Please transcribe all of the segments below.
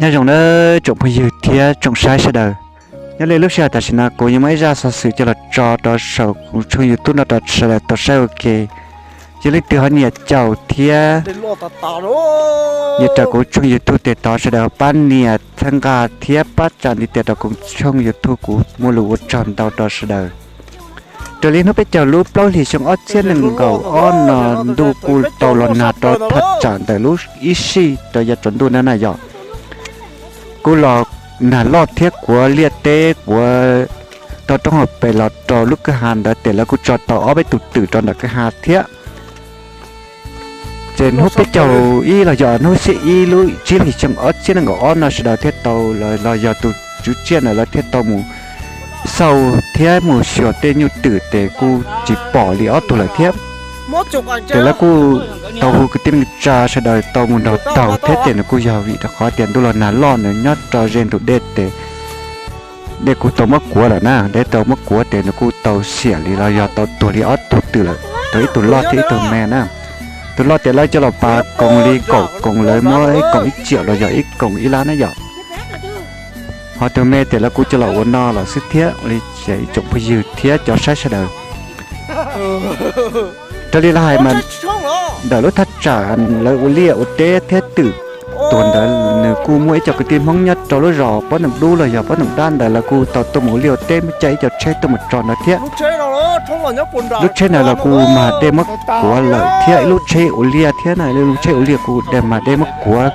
Nyob zoo nawb tsoom phooj ywg thiab tsoom saib sawv daws. Nyob li lub sij hawm tam sim no kuv yuav muaj ib zaj xov xwm coj los tso rau saum kuv tshooj YouTube no rau sawv daws tau saib ua ke. Yog leej twg ho nyiam caum thiab nyiam raws kuv tshooj YouTube tes thov sawv daws pab nias txhawb nqa thiab pab tsa ntiv tes rau kuv tshooj YouTube, kuv muaj lus ua tsaug ntau rau sawv daws. Raws li hnub peb caug lub plaub hlis xyoo ob txhiab nees nkaum ob no ntuj kuj tau los nag rau thaj tsam ntawm lub ib sij rau yav tsaus ntuj na na yog. Kuj los nag loj thiab kuav liaj teb kuav toj roob hauv pes los rau lub kwj ha ntawd tes lawv kuj tso tau ob peb tus twm rau ntawm kwj ha thiab. Ces hnub peb caug ib los yog hnub xiab ib lub tsib hlis xyoo ob txhiab nees nkaum ob no sawv daws thiaj tau los yog tus tswv tsiaj ntawd lawv thiaj tau mus xauj thiab mus xyuas tej nyuj twm tes kuj tsis pom li ob tug lawm thiab. Ces lawv kuj tau hu kwv tij neej tsa sawv daws tau mus nrog taug thiab ces nws kuj yog vim rau qhov tias ntuj los nag loj nws nyob rau ze ntug dej tes dej kuj tau muab kuav lawm na, dej tau muab kuav tes nws kuj tau xiam li los yog tau tuag li ob tug twm lawm, tau ib tug loj thiab ib tug me na. Tus loj tes lawv coj los pas koos li kaum koos lawv muab ib koos ib ciam los yog ib koos ib lab na yom. Ho tus me tes lawv kuj coj los ua no los xwb thiab li ces ib tsoom phooj ywg thiab cov saib sawv daws. Raws li lawv hais mas ntawm lub thaj tsam lawv ua liaj ua teb thiab twm tuag ntawd nws kuj muaj ib co kwv tij Hmoob nyob rau lub zos Pob Noom Dub los yog Pob Noom Dab ntawd lawv kuj tau tuaj mus ua liaj ua teb muab caij ib co tsheb tuaj mus tso ntawd thiab. Lub tsheb ntawd los kuj mag dej muab kuav lawm thiab ib lub tsheb ua liaj thiab na, lub tsheb ua liaj kuj dej mag dej muab kuav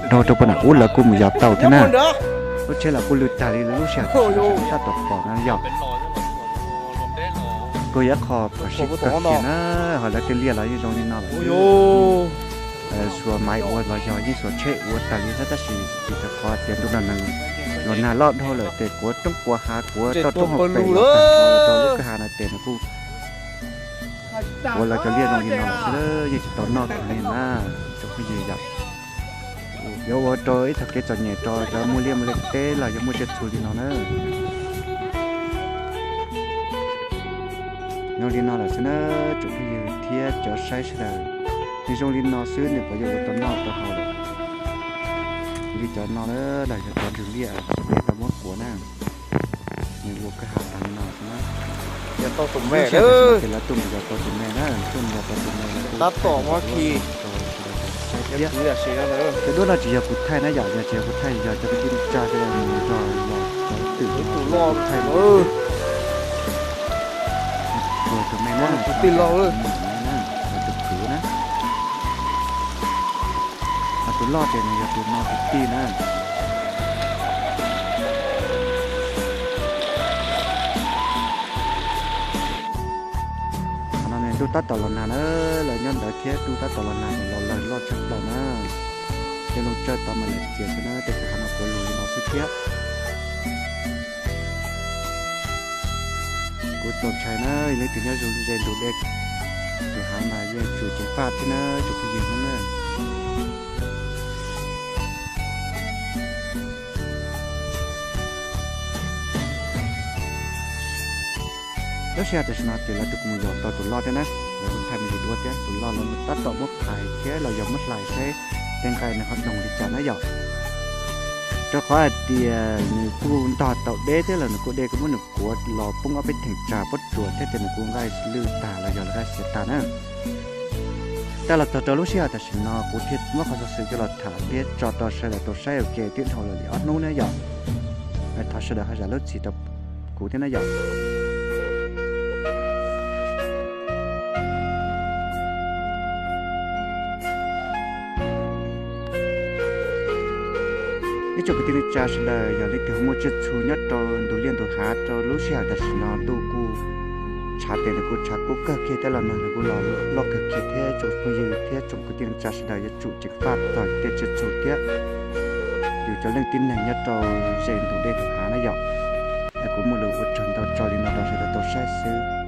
dhau rau puag nram ub lawv kuj mus yos tau thiab na. Lub tsheb los kuj lwj tag li lub sij hawm tab tom pom no yog. Kuj yog ib qho phom sij kawg kiag na, ho lawv tej liaj los yeej zoo li no lawm. Xuas maiv ua los yog yeej xuas tsheb ua tag li xwb tab sis vim rau qhov tias ntuj no nws los nag loj dhau lawm ces kuav roob kuav hav kuav toj roob hauv pes los tag nrho rau lub kwj ha no ces nws kuj ua lawv cov liaj zoo li no lawm xwb, yeej tsis tau noj kiag li na tsoom phooj ywg yom. Yuav ua rau ib txoj kev txom nyem rau cov muaj liaj muaj teb los yog muaj tsiaj txhu li no na. Zoo li no lawm xwb na tsoom phooj ywg thiab cov saib sawv daws. Nws zoo li no xwb nws puas yuav ua tau noj tau haus lawm? Li cov no na los yog cov dwg liaj dej tau muab kuav na. Nws ua kwj ha tag li no xwb na. Lub sij hawm tam sim no ces lawv tuaj mus yos tau tus me na, tuaj mus yos tau tus me lawv kuj tab tom muab khi rau sawv daws saib thiab. Cov duab no tsis yog kuv thaij na yom, yog tsis yog kuv thaij yog cov kwv tij neej tsa sawv daws mus nrog los cov twm tus loj thaij. Tus me na, tus tij laug, tus kwv na. Ho tus loj ces nws yog tus no tus tij na. Qhov no ntuj tab tom los nag na, lawv nyob ntawd thiab ntuj tab tom los nag, los lawg loj tshaj plaws na. Tej looj tsawb tod mas nws txias xwb na, tej kwj ha no kuav lug li no xwb thiab. Kuv txaus ntshai na, leej twg nyob ze ntug dej ntug hav mas yeej tsum ceev faj thiab na tsoom phooj ywg Hmoob na. Lub sij hawm tam sim no ces lawv twb mus yos tau tus loj thiab na, lawv kuj thaij me ntsis dua thiab, tus loj lawv tab tom muab phais thiab los yog muab hlais seb tej nqaij nws ho doog li cas na yom. Rau qhov hais tias nws kuj ntog tau deb thiab los nws kuj dej kuj muab nws kuav los poob ob peb theem tsag pob tsuas thiab ces nws kuj nqaij lwj tag los yog nqaij xiav tag na. Tag los txog rau lub sij hawm tam sim no kuv thiaj muab qhov xov xwm coj los tham thiab tso rau sawv daws tau saib ua ke twb dhau los li ob hnub na yom. Thov sawv daws ho zam lub txim rau kuv thiab na yom. Ib tsoom kwv tij neej tsa sawv daws, yog leej twg muaj tsiaj txhu nyob rau ntug liaj ntug hav rau lub sij hawm tam sim no ntuj kuj tshav tes nws kuj tshav kub kawg kiag thiab los nag nws kuj los loj kawg kiag thiab tsoom phooj ywg thiab tsoom kwv tij neej tsa sawv daws yuav tsum ceev faj txog tej tsiaj txhu thiab yus cov leej tib neeg nyob rau ze ntug dej ntug hav na yom. Es kuv muaj lus ua tsaug ntau tso li no rau sawv daws tau saib xwb.